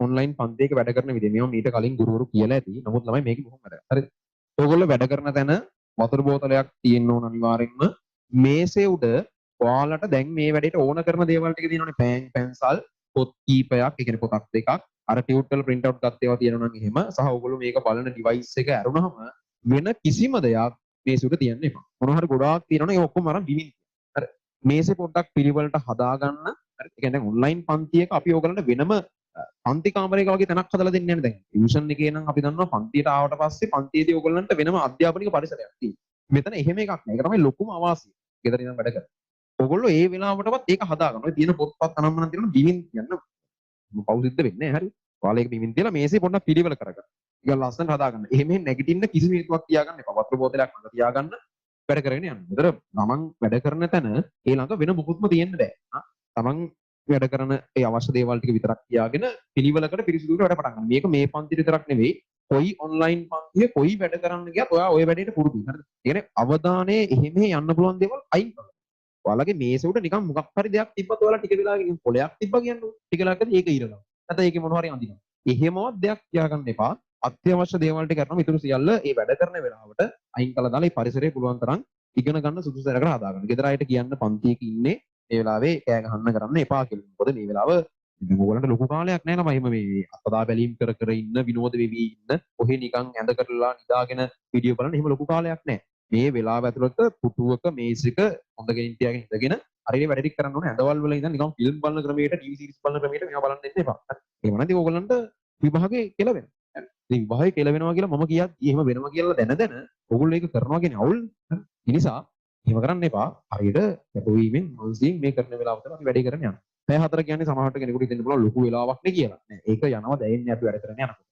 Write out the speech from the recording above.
Online පන්තියක වැඩ කරන විදිය. මේවා මීට කලින් ගුරුවරු කියලා ඇති. නමුත් ළමයි මේක බොහොම වැදගත්. හරිද? ඔයගොල්ලෝ වැඩ කරන තැන වතුර බෝතලයක් තියෙන්න ඕන අනිවාර්යෙන්ම. මේසේ උඩ ඔයාලට දැන් මේ වැඩේට ඕන කරන දේවල් ටික තියෙනවනේ. පෑන්, පැන්සල්, පොත් කීපයක්, ඒ කියන්නේ පොතක් දෙකක්, අර ටියුට් වල ප්‍රින්ට් අවුට් ගත්ත ඒවා තියෙනවා නම් එහෙම. සහ ඔයගොල්ලෝ මේක බලන ඩිවයිස් එක ඇරුණහම වෙන කිසිම දෙයක් මේසෙ උඩ තියන්න එපා. මොනවා හරි ගොඩාක් තියෙනවනම් ඒ ඔක්කොම අරන් බිමින් තියන්න. හරි. මේසේ පොඩ්ඩක් පිළිවෙලට හදාගන්න. හරි. ඒ කියන්නේ ඔන්ලයින් පන්තියක අපි ඔයගොල්ලන්ට වෙනම පන්ති කාමරයක වගේ තැනක් හදලා දෙන්නේ නැහැ දැන්. ටියුෂන් එකේ නම් අපි දන්නවා පන්තියට ආවට පස්සේ පන්තියේදී ඔයගොල්ලන්ට වෙනම අධ්‍යාපනික පරිසරයක් තියෙනවා. මෙතන එහෙම එකක් නෑ. ඒක තමයි ලොකුම අවාසිය. ගෙදර ඉඳන් වැඩ කරන. ඔයගොල්ලෝ ඒ වෙලාවටවත් ඒක හදාගන්න. ඔය තියෙන පොත්පත් අනම්මනම් තියෙනවා බිමින් තියන්න. පව් සිද්ධ වෙන්නේ නෑ. හරි. ඔයාලා ඒක බිමින් තියලා මේසේ පොඩ්ඩක් පිළිවෙල කරගන්න. ටිකක් ලස්සනට හදාගන්න. එහෙම නැගිටින්න කිසිම හේතුවක් තියාගන්න එපා. වතුර බෝතලයක් ළඟ තියාගන්න, වැඩ කරගෙන යන්න. මෙතන තමන් වැඩ කරන තැන ඒ ළඟ වෙන මොකුත්ම තියෙන්න බෑ. තමන් වැඩ කරන ඒ අවශ්‍ය දේවල් ටික විතරක් තියාගෙන පිළිවෙලකට පිරිසිදුවට වැඩ පටන් ගන්න. මේක මේ පන්ති විතරක් නෙවෙයි, කොයි ඔන්ලයින් පන්තිය කොයි වැඩ කරන්න ගියත් ඔයා ඔය වැඩේට පුරුදුයි. හරිද? ඒ කියන්නේ අවධානයේ එහෙ මෙහෙ යන්න පුළුවන් දේවල් අයින් කරන්න. ඔයාලගේ මේසෙ උඩ නිකන් මොකක් හරි දෙයක් තිබ්බත් ඔයාලා ටික වෙලාවකින් පොලයක් තිබ්බා කියන්නකෝ. ටික වෙලාවකදී ඒක ඉරනවා. නැත්නම් ඒකේ මොන හරි අඳිනවා. එහෙමවත් දෙයක් තියාගන්න එපා. අත්‍යවශ්‍ය දේවල් ටික කරනවා, ඉතුරු සියල්ල ඒ වැඩ කරන වෙලාවට අයින් කරලා දාලා ඒ පරිසරය පුළුවන් තරම් ඉගෙන ගන්න සුදුසු තැනකට හදාගන්න. ගෙදර අයට කියන්න පන්තියක ඉන්නේ මේ වෙලාවේ කෑ ගහන්න කරන්න එපා කියලා. මොකද මේ වෙලාව ඉතින් ඕගොල්ලන්ට ලොකු කාලයක් නෑ ළමයි. එහෙම මේ අත්හදා බැලීම් කර කර ඉන්න, විනෝද වෙවි ඉන්න, ඔහෙ නිකන් ඇඳ කරලා නිදාගෙන වීඩියෝ බලන්න එහෙම ලොකු කාලයක් නෑ. මේ වෙලාව ඇතුළත පුටුවක මේසෙක හොඳ ගෙනින් තියාගෙන ඉඳගෙන හරියට වැඩ ටික කරන්න ඕනේ. ඇඳවල් වල ඉඳන් නිකන් ෆිල්ම් බලන ක්‍රමයට, ටීවී සීරීස් බලන ක්‍රමයට මේවා බලන්න දෙන්න එපා. හරි. එහෙම නැත්නම් ඕගොල්ලන්ට විභාගේ කෙලවෙනවා. හරි. ඉතින් විභාගේ කෙලවෙනවා කියලා මම කියද්දි එහෙම වෙනවා කියලා දැන දැන ඕගොල්ලෝ ඒක කරනවා කියන්නේ අවුල්. හරි. ඒ නිසා එහෙම කරන්න එපා. හරියට කැපවීමෙන් මහන්සියෙන් මේ කරන වෙලාව තුළ අපි වැඩේ කරගෙන යනවා. පැය 4 කියන්නේ සමහරට කෙනෙකුට හිතෙන්න පුළුවන් ලොකු වෙලාවක් නේ කියලා. නෑ, ඒක යනවා දැනෙන්නේ අපි වැඩ කරගෙන යනකොට.